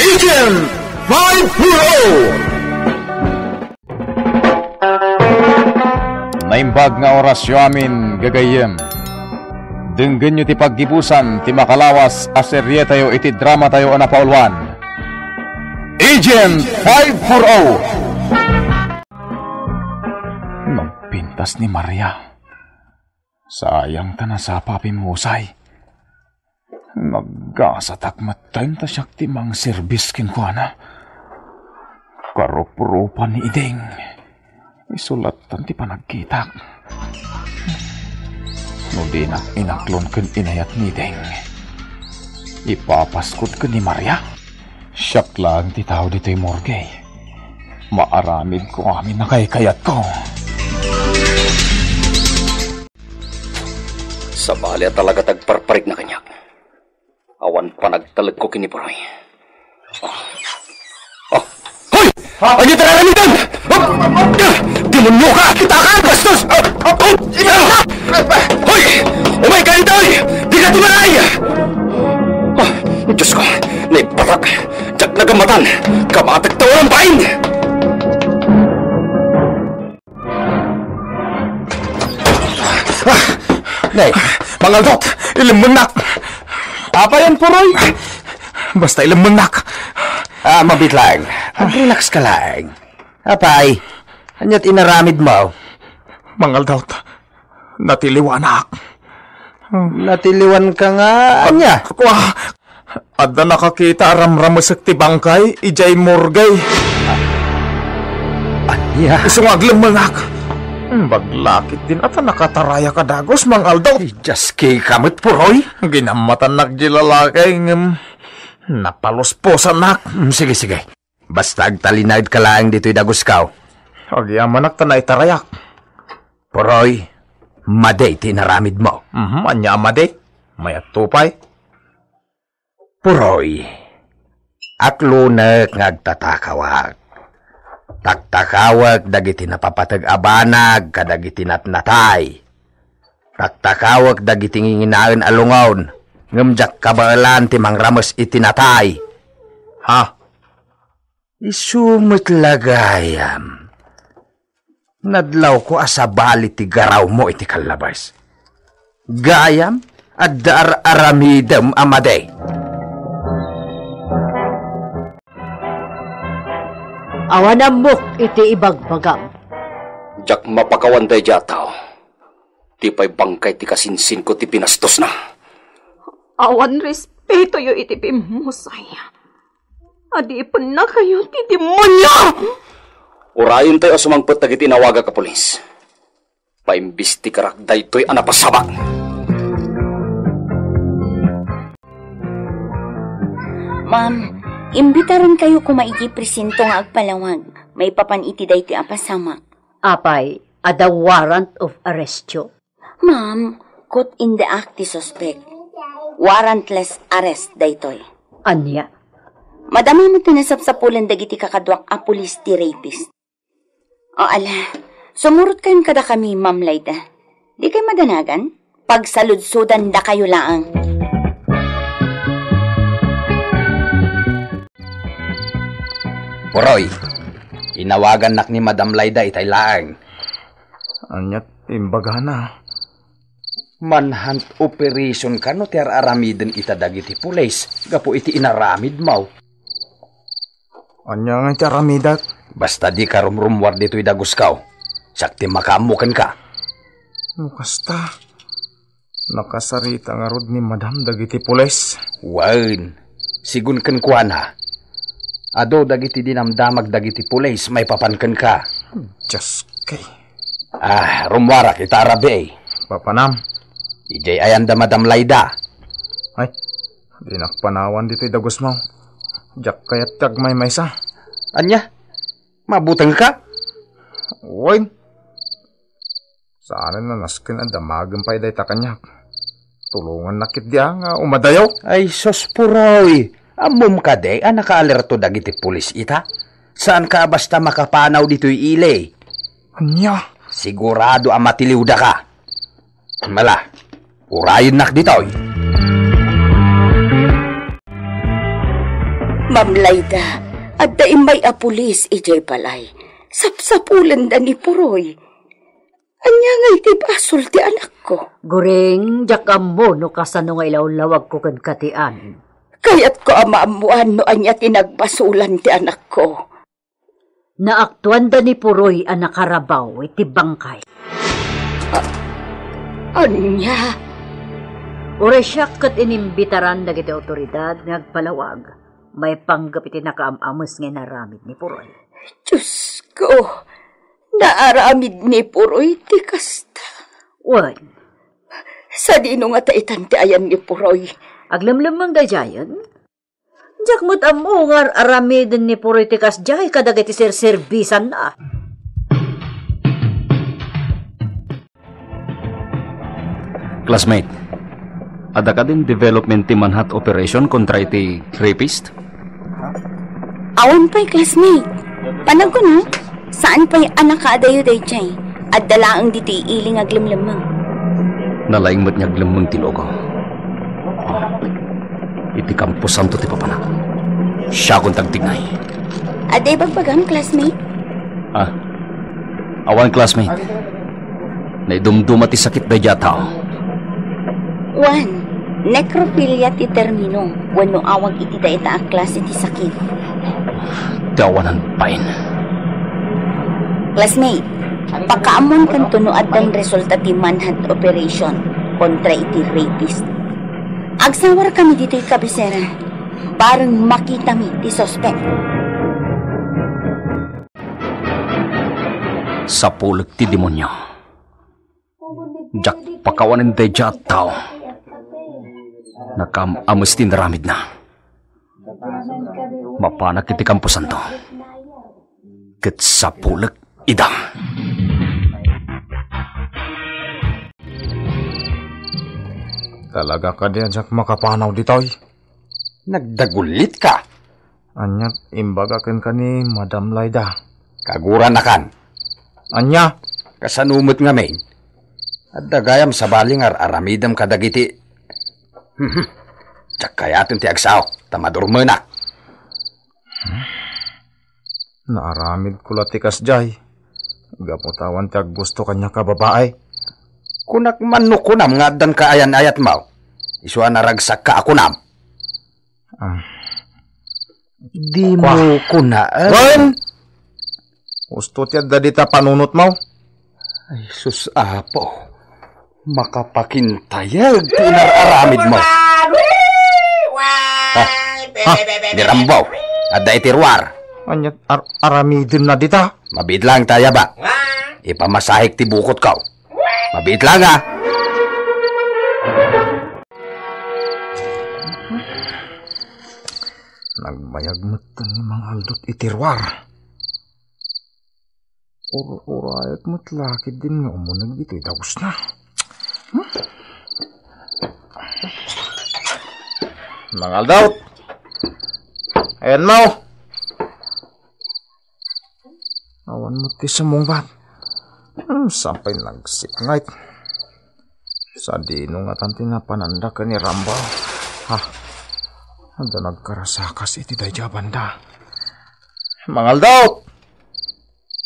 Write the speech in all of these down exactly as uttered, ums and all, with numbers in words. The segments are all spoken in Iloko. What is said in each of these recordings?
Agent five four oh. Naimbag nga orasyo amin, gagayyem. Denggenyo ti paggibusan ti makalawas a serietayo iti dramatayo a napauluan, Agent five four oh. Nagpintas ni Maria. Sayang ta nasapa a pimmusay. Naggasatak metten ta siak ti mangserbis kenkuana. Karupropan ni Iding. Isu lattan ti panagkitak. No dinak inaklon ken inayat ni Iding, ipapaskod ken ni Maria. Siak laeng ti tao ditoy morgue. Maaramidko amin a kaykayatko. Sabali a talaga ti agparparikna kaniak. Awan panagtalekko ken ni Puroy. Ah. Ah. Hoy! Ania ti aramidem? Ah! Demonio ka! Kita ka! Bastos! Ah! Ah! Ah! Hoy! Umay ka ditoy! Dika tumaray! Ah! Diyos ko! Naipatak! Diak nagammatan! Kamatek ta walang bain! Ah! Nay, Mang Aldot, ilemmengnak. Apay, Puroy? Basta ilemmengnak. Ah, mabiit laeng. Relax ka laeng. Apay, ania ti inaramidmo? Mang Aldot, natiliwanak. Natiliwanka nga ania? Kua, adda nakakita a ramramesek ti bangkay idiay morgue. Ania? Isu nga aglemmengak. Baglakit din a ta nakatarayak a dagus, Mang Aldot. Ay, Dios, kika met, Puroy. Ginammatannak di lalaki, ngem napalusposannak. Mm, sige, sige. Basta agtalinaedka laeng ditoy daguskaw. Agyamanak ta naitarayak. Puroy, madi ti inaramidmo. Mhm, ania a madi? Mayatto pay. Puroy, aklonek nga agtatakawak. Taktakawek dagiti napapateg a banag kadagiti natnatay. Taktakawek dagiti nginginaen a lungon, ngem diak kabaelan ti mangrames iti natay. Ha? Isu met la gayam. Nadlawko a sabali ti garawmo iti kallabas. Gayam, adda ar-aramidem a madi. Awan ammok iti ibagbagam. Diak mapakawan daydiay a tao. Ti pay bangkay ti kasinsinko ti pinastosna. Awan respetoyo iti pimmusay. Adipennakayo ti demonio! Urayentayo a sumangpet dagiti inawagak a pulis. Paimbestikarak daytoy a napasamak. Ma'am, imbitarenkayo koma iti presinto nga agpalawag maipapan iti daytoy a pasamak. Apay, adda warrant of arrestyo? Ma'am, caught in the act ti suspect. Warrantless arrest daytoy. Ania? Madama met ti nasapsapulen dagiti kakaduak a pulis ti rapist. O, ala. Sumurot kayon kadakami, Ma'am Laida. Dikay madanagan? Pagsaludsodandakayo laeng. Puroy, inawagannak ni Madam Laida itay laeng. Ania ti imbagana? Manhunt operation kano ti ar-aramiden ita dagiti pulis gapu iti inaramidmo? Ania ngay ti aramidek? Basta dika rumrummuar ditoy daguskaw. Siak ti makaammo kenka. No kasta, nakasarita ngarud ni Madam dagiti pulis? Wen, sigun kenkuana, adu dagiti dinamdamag dagiti pulis maipapan kenka. Dios kay. Ah, rummuarak ita a rabii. Papanam? Idiay ayanda Madam Laida. Ay, dinak panawan ditoy dagusmo. Diak kayat ti agmaymaysa. Ania? Mabutengka? Wen. Saanen a nasken a damagen pay dayta kaniak. Tulongannak ketdi a nga umadayo. Ay, sus, Puroy! Ammom kadi a nakaalerto dagiti pulis ita? Saanka a basta makapanaw ditoy ili? Ania? Sigurado a matiliwdaka. Mala, urayennak ditoy. Ma'am Laida, adda immay a pulis idiay balay. Sapsapulenda ni Puroy. Ania ngay ti basol ti anakko? Guring, diak ammo no kasano nga ilawlawagko kenka ti amin. Kayatko a maammoan no ania ti nagbasolan ti anakko. Naaktuanda ni Puroy a nakarabaw iti bangkay. A-, ania? Uray siak ket inimbitaran dagiti awtoridad nga agpalawag maipanggep iti nakaam-ames nga inaramid ni Puroy. Diosko, naaramid ni Puroy ti kasta? Wen. Sadino ngata itan ti ayan ni Puroy? Aglemlemmeng daydiayen? Diak met ammo nga ar-aramiden ni Puroy ti kasdiay kadagiti serserbisanna. Classmate, adda kadin development ti manhunt operation kontra iti rapist? Awan pay, classmate. Panagkuno, saan pay a nakaadayo daydiay. Adda laeng ditoy ili nga aglemlemmeng. Nalaing met nga aglemlemmeng ti luko. Iti kamposanto ti papanak. Siakon tagtignay. Adda ibagbagam, classmate? Ah, awan, classmate. Naidumduma ti sakit daydiay a tao. Wen, necrophilia ti termino wenno awag iti dayta a klase ti sakit. Ti awanan bain. Classmate, pakaammoankanto no addan resulta ti manhunt operation kontra iti rapist. Agsawarkami ditoy kabisera. Bareng makitami ti suspek. Sapulek ti demonio. Diak pakawanen daydiay a tao. Nakaam-ames ti inaramidna. Mapanak iti kamposanto. Ket sapulek ida. Talaga kadi a diak makapanaw ditoy? Nagdagulitka. Ania ti imbaga kenka ni Madam Laida? Kaguranakan. Ania? Kasano met ngamin? Adda gayam sabali nga ar-aramidem kadagiti, diak kayaten ti agsao, ta madurmenak. Naaramidko la ti kasdiay. Gapu ta awan ti aggusto kaniak a babai. Kunak man no kunam nga addan kaayan-ayatmo. Isu a naragsakka a kunam. Ah. Dimo kunaan. Wen! Husto ti adda dita panunotmo. Ay, sus, Apo. Makapakintayag ti inar-aramidmo. Ha? Ha? Ni Rambo, adda iti ruar. Ania ti ar-, aramidenna dita? Mabiit lang, tayaba. Ipamasahek ti bukotko. Mabiit lang, ha? Nagbayag met ni Mang Aldot iti ruar. Ur-urayak met la ketdin nga umuneg ditoy daosna. Hmm? Mang Aldot! Ayanmo! Awan met ti sumungbat. Hmm, saan pay nagsipnget? Sadino ngatan ti napananda ken ni Rambo? Ha? Adda nagkarasakas iti daydiay a banda. Mang Aldot!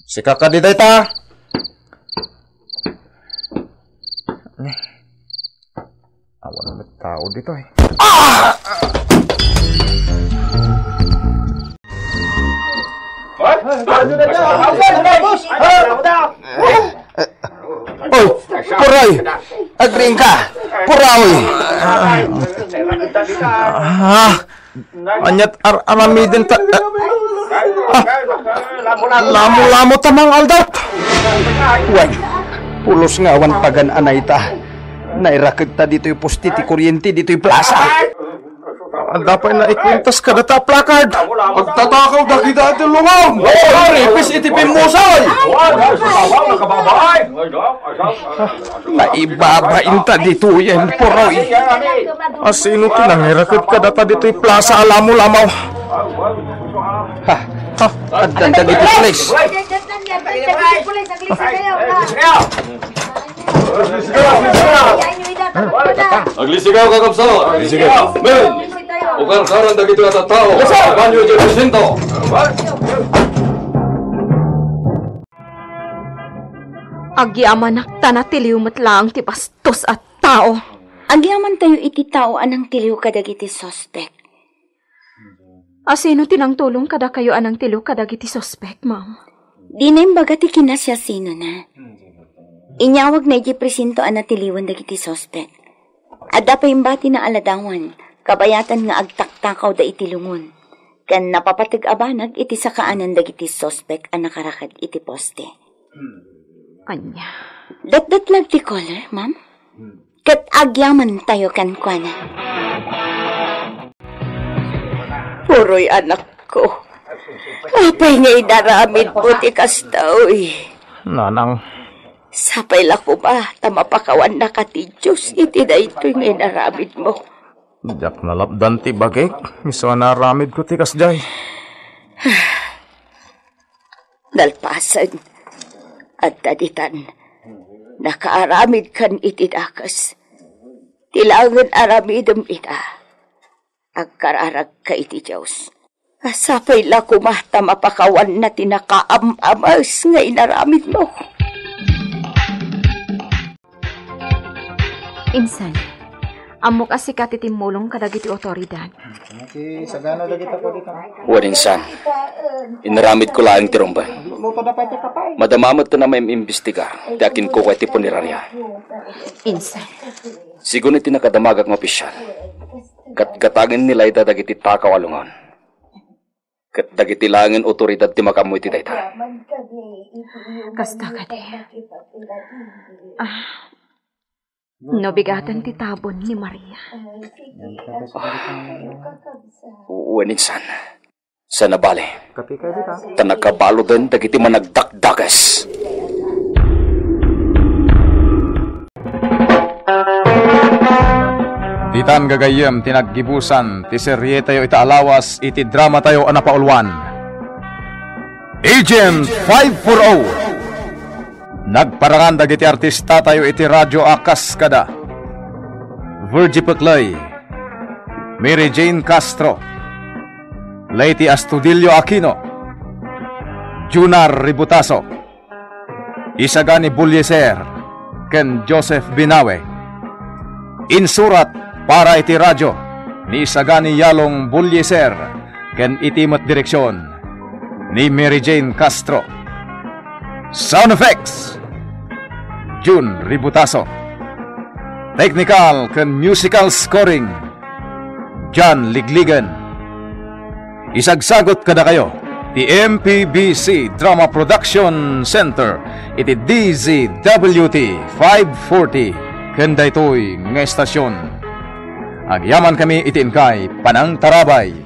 Sika kadi dayta? Ni, awan met tao ditoy. Ah! Oy, Puroy! Agriingka! Puroy! Ah, ania ti ar-aramiden ta, ah, ah, lamo-lamo ta, Mang Aldot! Wen, pulos nga awan pagan-anayta. Nairaked ta ditoy poste ti kuryente ditoy plasa. Adda pay naikuentas kadata a placard. Agtatakaw dagita iti lungaw. Aripis iti pimmusay. Naibabain ta ditoyen, Puroy. Asino ti nangiraked kadata ditoy plasa a lamo-lamo? Ha? Ha? Addan dagiti pulis. Aglisigaw, kakabsat! Aglisigaw! Men! Ukarkaran dagiti a tattao. Yes, sir. Banyo iti presinto. Agyamanak ta natiliw met laeng ti bastos a tao. Agyamantayo iti tao a nangtiliw kadagiti suspek. Asino ti nangtulong kadakayo a nangtiliw kadagiti suspek, ma'am? Dina imbaga ti kinasiasinona. Inyawagna iti presinto a natiliwan dagiti suspek. Adda pay imbatina a ladawan, kabayatan nga agtaktakawda iti lungon, ken napapateg a banag iti sakaanan dagiti suspek a nakarakad iti poste. Ania? Datdatlag ti caller, ma'am? Ket agyamantayo kenkuana. Puroy, anakko, apay nga inaramidmo ti kasta, uy? Nanang. Sapay la koma ta mapakawannaka ti Dios iti daytoy nga inaramidmo. Diak nalapdan ti bagik, isu a naaramidko ti kasdiay. Nalpasen, adda ditan, nakaaramidkan iti dakes. Ti laengen aramidem ita, agkararagka iti Dios. Sapay la koma ta mapakawanna ti nakaam-ames nga inaramidmo. Insan, ammok a sika ti timmulong kadagiti otoridad. Ti sagana dagita pagita. Wen, insan, inaramidko laeng ti rumbeng. Luto da pay ti kapay. Madama met ti namaimbestigar ti akinkukua iti puneraria. Insan. Sigun iti nakadamagak nga opisyal, gatgatangen ni Laida dagiti takaw a lungon. Ket dagiti laengen otoridad ti makaammo iti dayta. Kasta kadi. Ah, no bigaten ti tabon ni Maria. Wen, insan. Saan a bale. Ta nakabaluden dagiti managdakdakes. Ditan gagayyem ti naggibusan ti serietayo ita a lawas iti dramatayo a napauluan, Agent five four oh. Nagparangan dagiti artistatayo iti radyo a kas kada Virgie Peclay, Mary Jane Castro, Leyte Astudillo Aquino, Junar Ributaso, Isagani Bulliser, ken Joseph Binawe. Insurat para iti radyo ni Isagani Yalong Bulliser ken iti met direksion ni Mary Jane Castro. Sound effects, Jun Ributaso. Technical ken musical scoring, John Ligligan. Isagsagut kadakayo ti M P B C Drama Production Center iti D Z W T five forty ken daytoy nga estasion. Agyamankami iti inkay panangtarabay.